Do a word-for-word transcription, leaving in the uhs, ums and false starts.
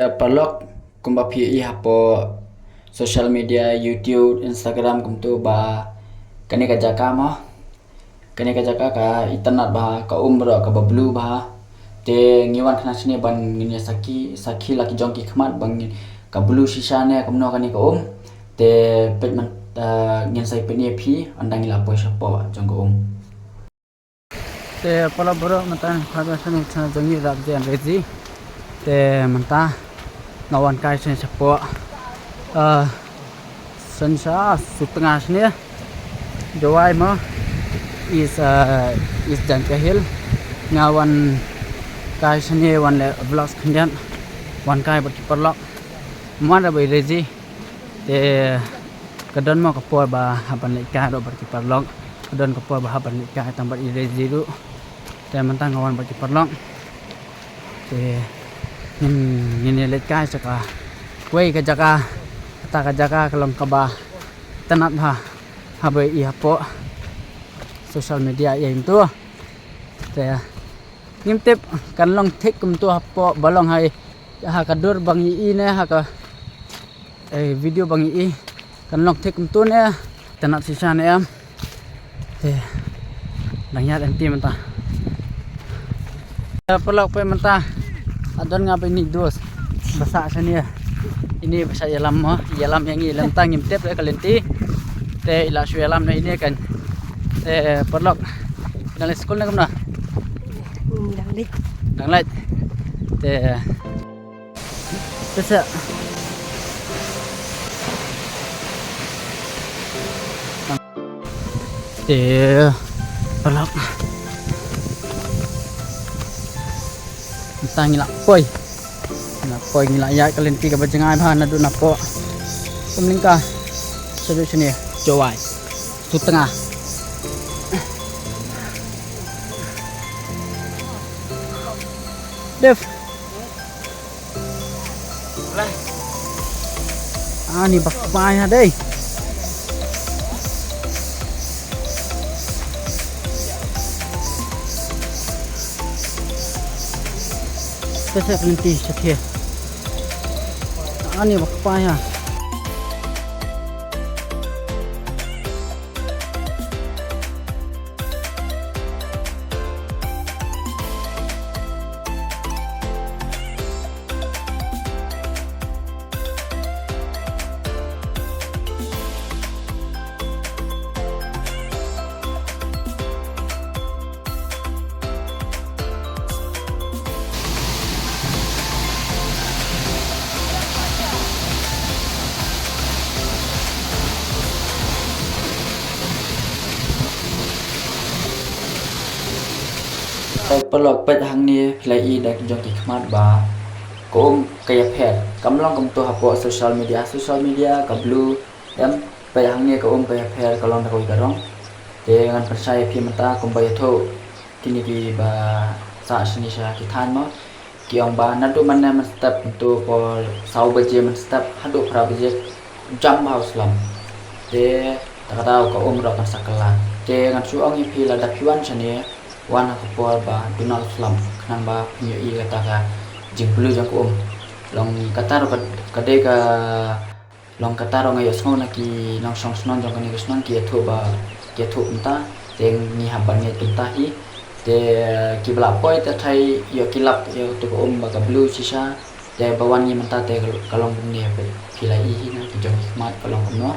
Paralok, kumba phi ïohi hapoh social media, YouTube, Instagram, kumto ba kane ka jaka mo, kane ka jaka ka itynnad bha, ka um ruh kaba blue bha. Te ngi wan kane shane ban ngin ïa sakhi, sakhi la ki jong ki khmat ba ngin, ka blue shisha ne kumno kane ka um. Te peit man, ah, ngin sa ïa pyni ïa phi ynda ngi la poi shapoh jong ka um. Te paralok baroh, mynta nga kha ba shane shane jong ngi dap je Angrezi. Te mynta nga wan kai shane shapoh, ah, shane sha Sutnga shane, Jowai mo, East, ah, East Jaintia Hills. Nga wan kai shane, wan leh vlogs khyndiat, wan kai bad ki paralok. Ym wan da ba i Rezi. Te ka don mo ka por ba hap ban leit kai ruh bad ki paralok. Ka don ka por ba hap ban leit kai tang bad i Rezi ruh. Te mynta nga wan bad ki paralok. Te ngin, ngin ïa leit kai sha kawei ka jaka. Kata ka jaka ka long kaba itynnad bha, haba i hapoh social media ïa into. Te ngim tip kan long thik kumto hapoh ba long ha, ha ka dur ba ngi i ne ha ka, eh, video ba ngi i, kan long thik kumto ne, itynnad shisha ne em. Te dang ïaid lynti mynta. Te paralok, peit mynta, a don nga bad ine i dos ba sah shane. Ine ba sah ïalam mo, ïalam ïa ngi, lem tang ngim tip ïa ka lynti. Te i la shu ïalam na ine kan. Te paralok, dang leit skul ne kumno? Hmm, dang leit. Dang leit. Te, te sa. Te paralok, mynta ngi la poi. Ngi la poi, ngi la ïaid ka lynti kaba jngai bha naduh napoh Umlyngka shaduh shane, Jowai, Sutnga. Dep. Ani bak pai ha dei. Te sa ka lynti shathie. Ani bak pai ha. Peit paralok, peit hangne phi la i da ki jong ki khmat ba ka um ka ïapher. Kam long kumto hapoh social media, social media ka blue em. Peit hangne ka um ka ïapher, ka long da kawei ka rong. Te ngan pynshai ïa phi mynta kumba ïathuh kine kiba sah shane sha ki thaiñ mo. Ki ong ba naduh mynne mynstep kumto por saw baje mynstep haduh phra baje jam bha u slem. Te kata ka um ruh kan sa kylla. Te ngan shu ong ïa phi lada phi wan shane, wan ha ka por ba duna u slem khnang ba phin ïohi kata ka jingblue jong ka um. Long kata ruh ka, ka dei ka Long kata ruh nga ïohsngew na ki nongshong shnong jong kane ka shnong ki ïathuh ba, ki ïathuh kumta, te ngi hap ban ngeit kumta hi. Te kiba la poi te tharai ïoh ki lap ïa katu ka um ba ka blue shisha. Te ba wan ngi mynta te ka long kumne, phi la i hi na ki jong ki khmat ka long kumno.